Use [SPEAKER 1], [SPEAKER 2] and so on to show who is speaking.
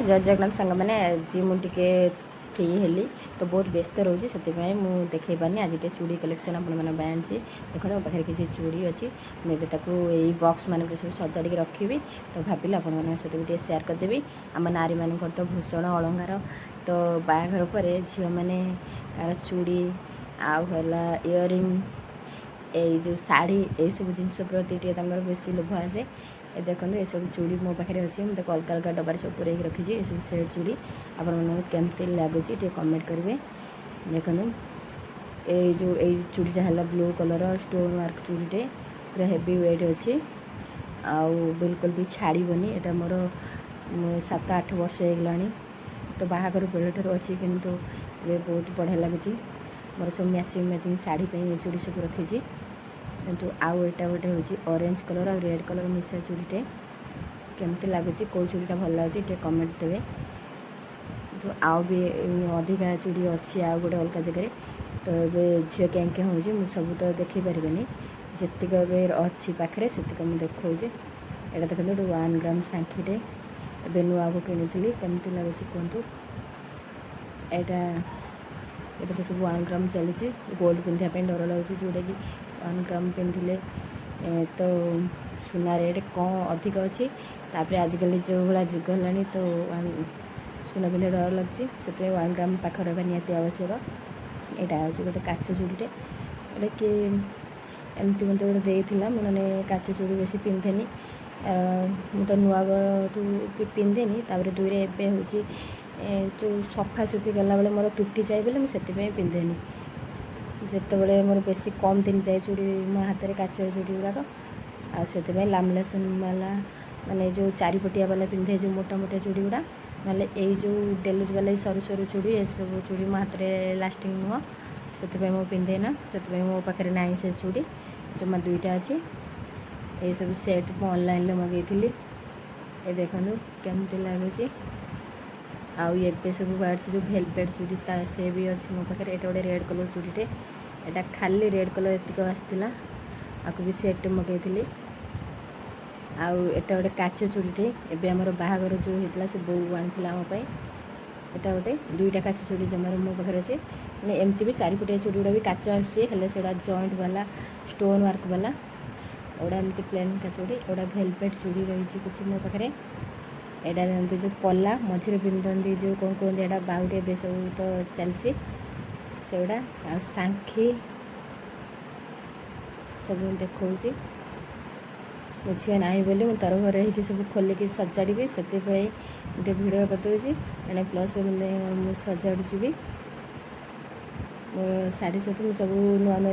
[SPEAKER 1] ଜୟ ଜଗନ୍ନାଥ ସାଙ୍ଗମାନେ। ଆଜି ମୁଁ ଟିକେ ଫ୍ରି ହେଲି ତ, ବହୁତ ବ୍ୟସ୍ତ ରହୁଛି, ସେଥିପାଇଁ ମୁଁ ଦେଖାଇ ପାରିନି। ଆଜି ଟିକେ ଚୁଡ଼ି କଲେକ୍ସନ୍ ଆପଣମାନଙ୍କ ପାଇଁ ଆଣିଛି। ଦେଖନ୍ତୁ, ମୋ ପାଖରେ କିଛି ଚୁଡ଼ି ଅଛି। ମୁଁ ଏବେ ତାକୁ ଏଇ ବକ୍ସ ମାନଙ୍କରେ ସବୁ ସଜାଡ଼ିକି ରଖିବି ତ ଭାବିଲି ଆପଣମାନଙ୍କ ସହିତ ବି ଟିକେ ସେୟାର କରିଦେବି। ଆମ ନାରୀମାନଙ୍କର ତ ଭୂଷଣ ଅଳଙ୍କାର। ତ ବାହାଘର ପରେ ଝିଅମାନେ ତାର ଚୁଡ଼ି ଆଉ ହେଲା ଇୟରିଂ, ଏଇ ଯେଉଁ ଶାଢ଼ୀ, ଏଇସବୁ ଜିନିଷ ପ୍ରତି ଟିକେ ତାଙ୍କର ବେଶୀ ଲୋଭ ଆସେ। ଏ ଦେଖନ୍ତୁ, ଏସବୁ ଚୁଡ଼ି ମୋ ପାଖରେ ଅଛି। ମୁଁ ତାକୁ ଅଲଗା ଅଲଗା ଡବାରେ ସବୁ ପୁରେଇକି ରଖିଛି। ଏସବୁ ସେଟ୍ ଚୁଡ଼ି ଆପଣମାନଙ୍କୁ କେମିତି ଲାଗୁଛି, ଟିକେ କମେଣ୍ଟ କରିବେ। ଦେଖନ୍ତୁ, ଏଇ ଯେଉଁ ଏଇ ଚୁଡ଼ିଟା ହେଲା ବ୍ଲୁ କଲର୍ ଷ୍ଟୋନ୍ ୱାର୍କ ଚୁଡ଼ିଟେ, ପୁରା ହେଭି ୱେଟ୍ ଅଛି ଆଉ ବିଲକୁଲ ବି ଛାଡ଼ିବନି। ଏଇଟା ମୋର 7-8 ବର୍ଷ ହେଇଗଲାଣି ତ, ବାହାଘର ବେଳଠାରୁ ଅଛି, କିନ୍ତୁ ଏବେ ବହୁତ ବଢ଼ିଆ ଲାଗୁଛି। ମୋର ସବୁ ମ୍ୟାଚିଂ ମ୍ୟାଚିଂ ଶାଢ଼ୀ ପାଇଁ ଏ ଚୁଡ଼ି ସବୁ ରଖିଛି। କିନ୍ତୁ ଆଉ ଏଇଟା ଗୋଟେ ହେଉଛି ଅରେଞ୍ଜ କଲର୍ ଆଉ ରେଡ଼୍ କଲର୍ ମିଶା ଚୁଡ଼ିଟେ। କେମିତି ଲାଗୁଛି, କେଉଁ ଚୁଡ଼ିଟା ଭଲ ଲାଗୁଛି, ଟିକେ କମେଣ୍ଟ ଦେବେ। କିନ୍ତୁ ଆଉ ବି ଅଧିକା ଚୁଡ଼ି ଅଛି ଆଉ ଗୋଟେ ଅଲଗା ଜାଗାରେ। ତ ଏବେ ଝିଅ କେଁ କେଁ ହେଉଛି, ମୁଁ ସବୁ ତ ଦେଖେଇ ପାରିବିନି। ଯେତିକ ଏବେ ଅଛି ପାଖରେ, ସେତିକ ମୁଁ ଦେଖାଉଛି। ଏଇଟା ଦେଖନ୍ତୁ, ଗୋଟେ 1 ଗ୍ରାମ ସାଙ୍ଖିଟେ ଏବେ ନୂଆକୁ କିଣିଥିଲି। କେମିତି ଲାଗୁଛି କୁହନ୍ତୁ। ଏଇଟା ଏବେ ତ ସବୁ 1 ଗ୍ରାମ ଚାଲିଛି। ଗୋଲ୍ଡ ପିନ୍ଧିବା ପାଇଁ ଡର ଲାଗୁଛି, ଯେଉଁଟାକି 1 ଗ୍ରାମ ପିନ୍ଧିଲେ ତ ସୁନା ରେଟ୍ କ'ଣ ଅଧିକ ଅଛି। ତାପରେ ଆଜିକାଲି ଯେଉଁ ଭଳିଆ ଯୁଗ ହେଲାଣି, ତ ସୁନା ପିନ୍ଧିବା ଡର ଲାଗୁଛି। ସେଥିପାଇଁ 1 ଗ୍ରାମ ପାଖରେ ରହିବା ନିହାତି ଆବଶ୍ୟକ। ଏଇଟା ହେଉଛି ଗୋଟେ କାଚ ଚୁଡ଼ିଟେ। ଏଇଟା କି ଏମିତି ମୋତେ ଗୋଟେ ଦେଇଥିଲା। ମୁଁ ମାନେ କାଚ ଚୁଡ଼ି ବେଶୀ ପିନ୍ଧେନି, ମୁଁ ତ ନୂଆ ବେଳଠୁ ବି ପିନ୍ଧେନି। ତାପରେ ଦୁଇରେ ଏବେ ହେଉଛି ଯେଉଁ ସଫାସୁଫି କଲାବେଳେ ମୋର ତୁଟିଯାଏ ବୋଲି ମୁଁ ସେଥିପାଇଁ ପିନ୍ଧେନି। ଯେତେବେଳେ ମୋର ବେଶୀ କମ୍ ଦିନ ଯାଏ ଚୁଡ଼ି ମୋ ହାତରେ, କାଚ ଚୁଡ଼ି ଗୁଡ଼ାକ, ଆଉ ସେଥିପାଇଁ ଲାମିନେସନ୍ ବାଲା, ମାନେ ଯେଉଁ ଚାରିପଟିଆ ବାଲା ପିନ୍ଧେ, ଯେଉଁ ମୋଟା ମୋଟା ଚୁଡ଼ି ଗୁଡ଼ା। ନହେଲେ ଏଇ ଯେଉଁ ଡେଲୁଜ୍ ବାଲା, ଏଇ ସରୁ ସରୁ ଚୁଡ଼ି, ଏସବୁ ଚୁଡ଼ି ମୋ ହାତରେ ଲାଷ୍ଟିଂ ନୁହଁ, ସେଥିପାଇଁ ମୁଁ ପିନ୍ଧେ ନା। ସେଥିପାଇଁ ମୋ ପାଖରେ ନାହିଁ ସେ ଚୁଡ଼ି, ଜମା ଦୁଇଟା ଅଛି। ଏଇସବୁ ସେଟ୍ ମୁଁ ଅନଲାଇନ୍ରେ ମଗେଇଥିଲି। ଏ ଦେଖନ୍ତୁ, କେମିତି ଲାଗୁଛି? ଆଉ ଏବେ ସବୁ ବାହାରିଛି ଯେଉଁ ଭେଲଭେଟ୍ ଚୁଡ଼ି, ତା ସେ ବି ଅଛି ମୋ ପାଖରେ। ଏଇଟା ଗୋଟେ ରେଡ଼୍ କଲର୍ ଚୁଡ଼ିଟେ। ଏଇଟା ଖାଲି ରେଡ଼୍ କଲର୍ ଏତିକ ଆସିଥିଲା, ଆକୁ ବି ସେଟ୍ ମଗେଇଥିଲି। ଆଉ ଏଇଟା ଗୋଟେ କାଚ ଚୁଡ଼ିଟେ। ଏବେ ଆମର ବାହାଘର ଯେଉଁ ହେଇଥିଲା, ସେ ବୋଉ ଆଣିଥିଲା ଆମ ପାଇଁ। ଏଇଟା ଗୋଟେ ଦୁଇଟା କାଚ ଚୁଡ଼ି ଜମାରୁ ମୋ ପାଖରେ ଅଛି। ମାନେ ଏମିତି ବି ଚାରିପଟିଆ ଚୁଡ଼ି ଗୁଡ଼ା ବି କାଚ ଆସୁଛି, ହେଲେ ସେଗୁଡ଼ା ଜଏଣ୍ଟ ବାଲା, ଷ୍ଟୋନ୍ ୱାର୍କ ବାଲା। ଏଗୁଡ଼ା ଏମିତି ପ୍ଲେନ୍ କାଚ ଚୁଡ଼ି। ଏଗୁଡ଼ା ଭେଲଭେଟ୍ ଚୁଡ଼ି ରହିଛି କିଛି ମୋ ପାଖରେ। ଏଇଟା ଯେମିତି ଯେଉଁ ପଲା ମଝିରେ ପିନ୍ଧନ୍ତି, ଯେଉଁ କ'ଣ କୁହନ୍ତି ଏଇଟା, ବାହୁଟି, ଏବେ ସବୁ ତ ଚାଲିଛି ସେଗୁଡ଼ା। ଆଉ ସାଙ୍ଖି ସବୁ ଦେଖାଉଛି। ମୋ ଝିଅ ନାହିଁ ବୋଲି ମୁଁ ତରବର ହେଇକି ସବୁ ଖୋଲିକି ସଜାଡ଼ିବି, ସେଥିପାଇଁ ଟିକେ ଭିଡ଼ିଓ କରିଦେଉଛି। ଏଣେ ପ୍ଲସ୍ ମୁଁ ସଜାଡ଼ୁଛି ବି ମୋର ଶାଢ଼ୀ ସହିତ। ମୁଁ ସବୁ ନୂଆ ନୂଆ